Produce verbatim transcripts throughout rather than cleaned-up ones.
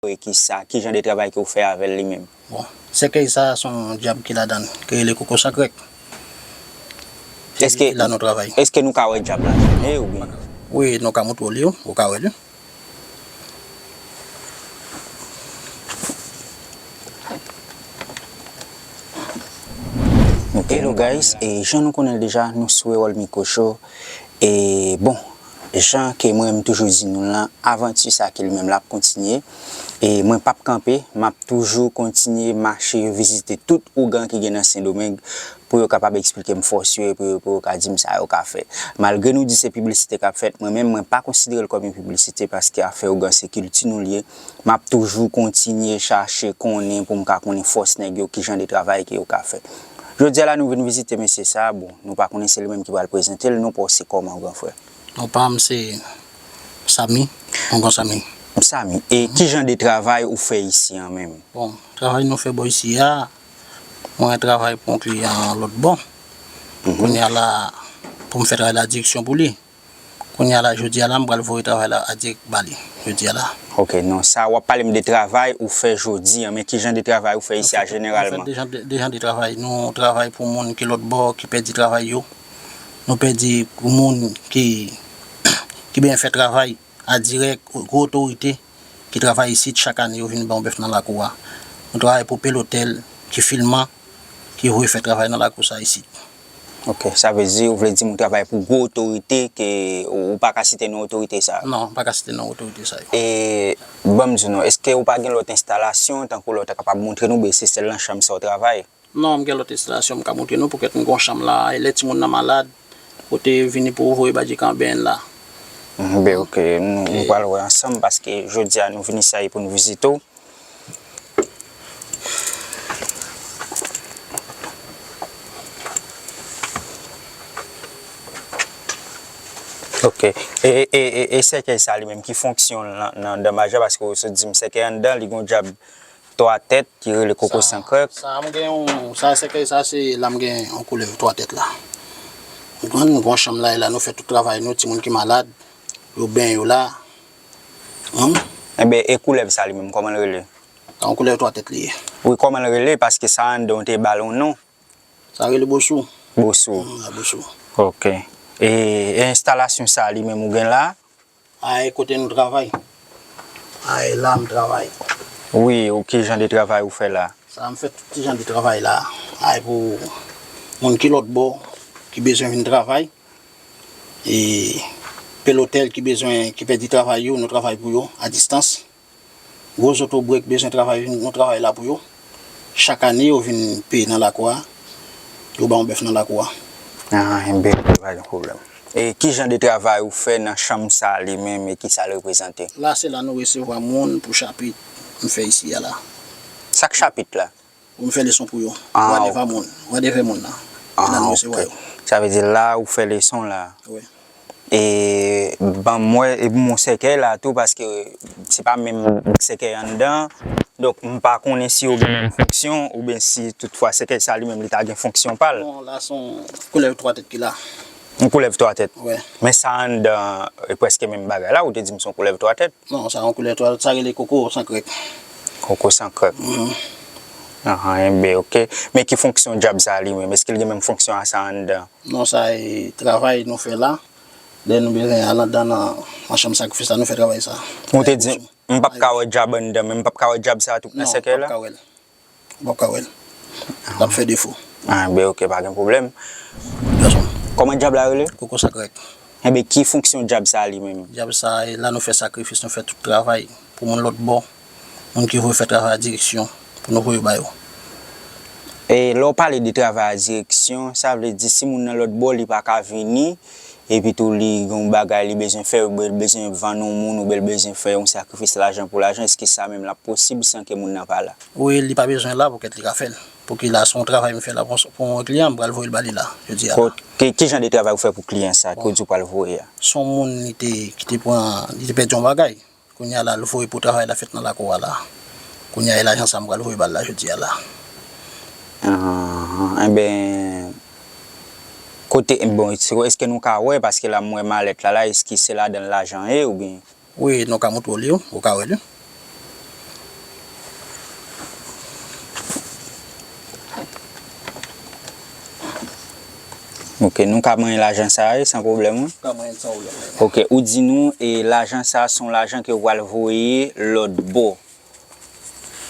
e ki sa, ki jan de travay ke w fè avè l li menm? Bon, sèkèy sa a se yon dyab ki ladan l, ki rele koko san krèk. Èske, la nou travay. Èske nou ka wè dyab la? E oubyen? Wi, nou ka montre w li, ou ka wè li. Ok, hello guys, e jan nou konnen l deja, nou sou Erol Micro Show. E bon, jan ke mwen m toujou di nou lan, avanti sa ke li menm l ap kontinye. E mwen p ap kanpe, m ap toujou kontinye mache vizite tout ougan ki gen nan Sendomeng pou yo kapab eksplike m fòs yo e pou yo, pou yo ka di m sa yo ka fè. Malgre nou di se piblisite k ap fèt, mwen menm mwen pa konsidere l kòm yon piblisite paske afè ougan se kilti nou l ye. M ap toujou kontinye chache konnen pou m ka konnen fòs nèg yo, ki jan de travay ke yo ka fè. Jodi a la nou vin vizite mesye sa, bon, nou pa konnen se li menm ki pral prezante l, non pa w se kòman gran frè? Non pa m se Samy, Ongan Samy. Samy, e ki jan de travay ou fè isi an menm? Bon, travay nou fè bò isi a, mwen travay pou yon kliyan lòt bò. Kounye a la, pou m fè travay la direksyon pou li. Kounye a la, jodi a la, m pral voye travay la a dirèk ba li, jodi a la. Ok, non, sa w ap pale m de travay ou fè jodi a, men ki jan de travay ou fè isi a jeneralman? Nou fè de jan de, de jan de travay. Nou travay pou moun ki lòt bò, ki pèdi travay yo. Nou pèdi moun ki, ki byen fè travay a dirèk, gwo otorite ki travay isit, chak ane yo vin ban yon bèf nan lakou a. Nou travay pou Pelotèl, ki Filman, ki voye fè travay nan lakou sa isit. Ok, sa vle di, ou vle di m ou travay pou gwo otorite ke ou, ou pa ka site non otorite sa yo? Non, m pa ka site non otorite sa yo. E ban m di w non, èske ou pa gen lòt enstalasyon, tankou lè w ta kapab montre nou, oubyen se sèl nan chanm sa w travay? Non, m gen lòt enstalasyon m ka montre nou, poukèt m gen yon chanm la, e lè timoun nan malad, kote vini pou voye badji kanben la. Enben, ok, nou, nou pral wè ansanm, paske jodi a nou vin isi a pou nou vizite w. Ok. E, e, e, e sèkèy sa li menm, ki fonksyon l nan, nan, nan djab la? Paske w sot di m sèkèy anndan, li gen yon djab twa tèt ki rele koko san krèk. Sa, sa m gen yon, sa sèkèy sa, se la m gen yon koulèv twa tèt la. Ou konprann? Nou gen yon chanm la, e la nou fè tout travay nou, timoun ki malad, yo benyen yo la. Enben, e koulèv sa li menm, kòman l rele? Sa yon koulèv twa tèt li ye. Wi, kòman l rele? Paske sa anndan w te ba l yon non. Sa rele bosou. Bosou. Mm, la bosou. Ok. E, e enstalasyon sa li menm ou gen la? A e kote nou travay. A e la m travay. Wi, ou ki jan de travay ou fè la? Sa m fè tout ti jan de travay la. A e pou moun ki lòt bò, ki bezwen vin travay. E Pelotèl ki bezwen, ki pèdi travay yo, nou travay pou yo, a distans. Gwo zotobre k bezwen travay, nou travay la pou yo. Chak ane, yo vin peye nan lakou a, yo ba yon bèf nan lakou a. Ah, enben, pa gen pwoblèm. E ki jan de travay ou fè nan chanm sa a li menm e ki sa l reprezante? La, se la nou resevwa moun pou chapit m fè isi a la. Sa k chapit la? Pou m fè leson pou yo. Ah, pou adèv a moun, pou adève moun nan. Ah, la nou resevwa yo. Sa vle di la ou fè leson la? Wi. E ban m wè, e pou mwen sèkèy la tou, paske se pa menm sèkèy anndan. Donk, m pa konnen si yo gen menm fonksyon, oubyen si toutfwa sèkèy sa li menm li ta gen fonksyon pa l. Non, la se yon koulèv twa tèt ki la. Yon koulèv twa tèt? Wi. Men sa anndan, e prèske menm bagay la, ou te di m se yon koulèv twa tèt. Non, sa yon koulèv twa tèt, sa rele koko san krèk. Koko san krèk. Mhm. Ahan, enben, ok. Men ki fonksyon djab sa li menm? Èske l gen menm fonksyon a sa anndan? Non, sa e travay nou fè la. Lè nou bezwen al anndan nan, nan chanm sakrifis la, nou fè travay sa. Ou te di, m p ap ka wè djab anndan, men m p ap ka wè djab sa tou nan sèkèy la? Non, ou p ap ka wè l. Ou p ap ka wè l. L ap fè defo. Ah, ben, ok, pa gen pwoblèm. Kòman djab la rele? Koko san krèk. Enben, ki fonksyon djab sa li menm? Djab sa, e la nou fè sakrifis, nou fè tout travay pou moun lòt bò. Moun ki voye fè travay a direksyon pou nou voye ba yo. E lè w pale de travay a direksyon, sa vle di si moun nan lòt bò li pa ka vini, epi tou li gen yon bagay li bezwen fè, oubyen l bezwen vann yon moun, oubyen l bezwen fè yon sakrifis lajan pou lajan, èske sa menm l ap posib san ke moun nan pa la? Wi, li pa bezwen la pou kèt li ka fè l. Pou ki la, se yon travay m fè la pou, pou yon kliyan, m pral voye l ba li la, jodi a la. Ki, ki jan de travay ou fè pou kliyan sa, ke w di w pral voye a? Se yon moun li te, ki te pran, li te pèdi yon bagay. Kounye a la, l voye pou travay la fèt nan lakou a la. Kounye a, e lajan sa m pral voye ba l la jodi a la. Ah, enben, kote, bon, èske nou ka wè, paske la m wè malèt la, la, èske se ladan l lajan ye, oubyen? Wi, nou ka montre w li, ou ka wè li. Ok, nou ka manyen lajan sa a, wi, san pwoblèm, wi. Ka manyen l san pwoblèm. Ok, ou di nou, e lajan sa a se yon lajan ke w pral voye lòt bò.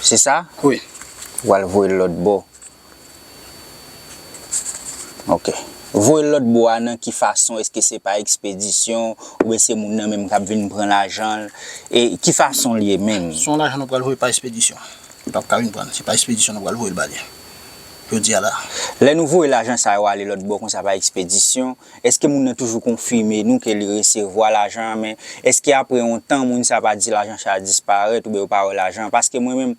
Se sa? Wi. Ou pral voye l lòt bò. Ok. Voye l lòt bò a nan ki fason? Èske se pa ekspedisyon oubyen se moun nan menm k ap vin pran lajan l? E ki fason l ye menm? Se yon lajan nou pral voye pa ekspedisyon. Li p ap ka vin pran l. Se pa ekspedisyon nou pral voye l ba li. Jodi a la. Lè nou voye lajan sa yo ale lòt bò konsa pa ekspedisyon, èske moun nan toujou konfime nou ke li resevwa lajan an, men èske apre yon tan, moun sa pa di lajan sa a disparèt oubyen yo pa wè lajan an? Paske mwen menm,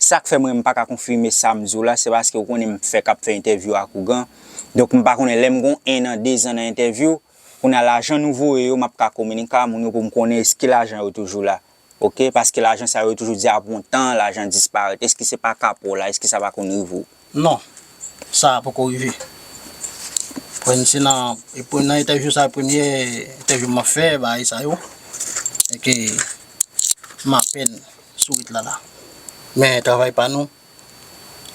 sa k fè mwen m pa ka konfime sa m di w la, se paske ou konnen m fèk ap fè entèvyou ak ougan. Donk, m pa konnen lè m gon en an, dezan nan entèvyou, kounye a lajan nou voye yo, m ap ka kominike a moun yo pou m konnen èske lajan yo toujou la. Ok, paske lajan sa yo toujou di apre yon tan, lajan disparèt. Èske se pa ka pa w la? Èske sa pa konn rive w? Non, sa poko rive. Premye, se nan, e pre-, nan entèvyou sa, premye entèvyou m ap fè, bagay sa yo. E ke m apèn sou wout la la. Men travay pa nou,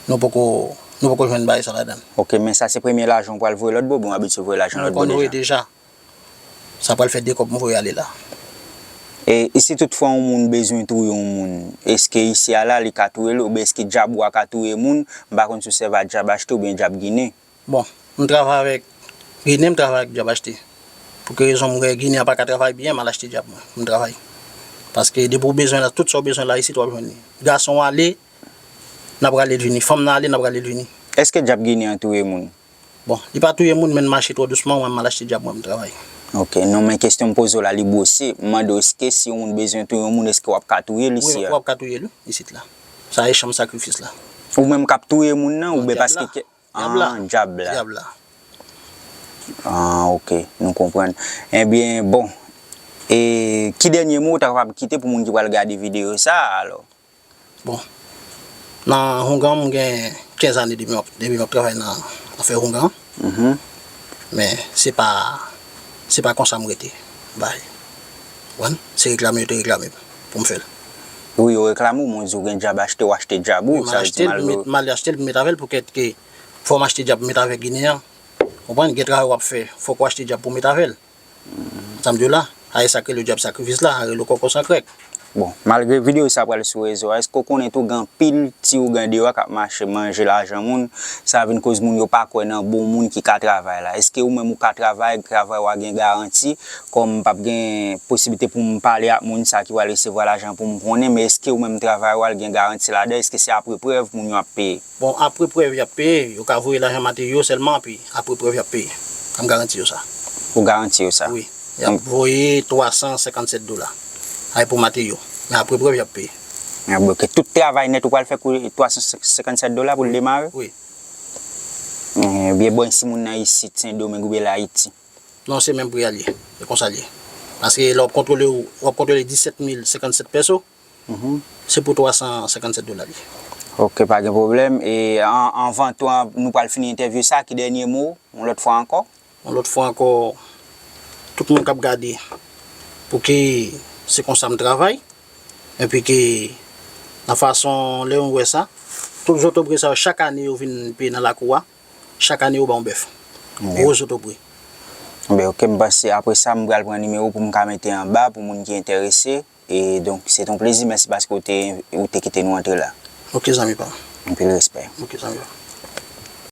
nou poko, nou poko jwenn bagay sa ladan. Ok, men sa se premye lajan w pral voye lòt bò, oubyen w abitye voye lajan lòt bò deja? Mwen konn voye deja. Sa pral fè de kòb m voye ale la. E, e si toutfwa yon moun bezwen touye yon moun, èske isi a la li ka touye l, oubyen èske djab ou a ka touye moun? M pa konn si w sèvi ak djab achte oubyen djab ginen. Bon, m travay avèk ginen, m travay ak djab achte. Pou ki rezon? M wè ginen an pa ka travay byen, m al achte djab mwen, m travay. Paske depi w bezwen la, tout sa w bezwen la isit, w ap jwenn li. Gason w ale, n ap rale l vini. Fanm nan ale, n ap rale l vini. Èske djab ginen an touye moun? Bon, li pa touye moun, men l mache twò dousman, mwen, m al achte djab mwen, m travay. Ok, non, men kesyon m poze w la, li bwose. M mande w, èske si yon moun bezwen touye yon moun, èske w ap ka touye l isi a? Wi, w ap ka touye l, wi, isit la. Sa e chanm sakrifis la. Ou menm k ap touye moun nan, oubyen paske ke... Djab la. Ah, djab la. Djab la. Ah, ok, nou konprann. Ebyen, bon. E ki dènye mo w ta kapab kite pou moun ki pral gade videyo sa a, alò? Bon, nan houngan, m gen kenz ane depi m ap, depi m ap travay nan afè houngan. Mhm. Men se pa, se pa konsa m rete bay. Ou konprann? Se reklame yo te reklame m pou m fè l. Wi, yo reklame w, men w di w gen djab achte, w achte djab ou, sa vle di malgre... Wi, m al achte l, m al achte l, m met avè l, poukèt ke fò m achte djab, m met avè ginen an. Ou konprann? Gen travay w ap fè, fòk w achte djab pou w met avè l. Sa m di w la, a e sa k rele dyab sakrifis la, a rele w kòkò san krèk. Bon, malgre videyo sa pral sou rezo a, èske w konnen tou gen anpil ti ougan deyò a k ap mache manje lajan moun, sa vin koz moun yo pa kwè nan bon moun ki ka travay la? Èske ou menm ou ka travay, travay w a gen garanti, kòm m p ap gen posiblite pou m pale ak moun sa ki pral resevwa lajan pou m konnen, men èske ou menm travay w a l gen garanti ladan, èske se apre prèv moun yo ap peye? Bon, apre prèv y ap peye, yo ka voye lajan materyo sèlman, epi apre prèv y ap peye. Sa m garanti yo sa. Ou garanti yo sa? Wi. Y ap voye twa san senkannsèt dola. Ay pou materyo. Men apre prèv y ap peye. Ah, bon, ke tout travay nèt ou pral fè kou twa san senkannsèt dola pou l demare? Wi. Ebyen, bon, si moun nan isit, Sendomeng oubyen l Ayiti? Non, se menm pri a l ye. Se konsa l ye. Paske lè w ap kontwole, w ap kontwole disèt mil senkannsèt pèso, mhm, se pou twa san senkannsèt dola l ye. Ok, pa gen pwoblèm. E an, anvan tou, an, nou pral fini entèvyou sa, ki dènye mo, yon lòt fwa ankò? Yon lòt fwa ankò, tout moun k ap gade, pou ki se konsa m travay, epi ke nan fason lè yo wè sa, tout zotobre sa yo, chak ane yo vin peye nan lakou a, chak ane yo ba yon bèf. Gwo zotobre. Ben, ok, m panse apre sa, m pral pran nimewo pou m ka mete anba pou moun ki enterese. E donk, se te yon plezi. Mèsi paske ou te, ou te kite nou antre la. Ok, zanmi pa m. Anpil respè. Ok, zanmi pa m.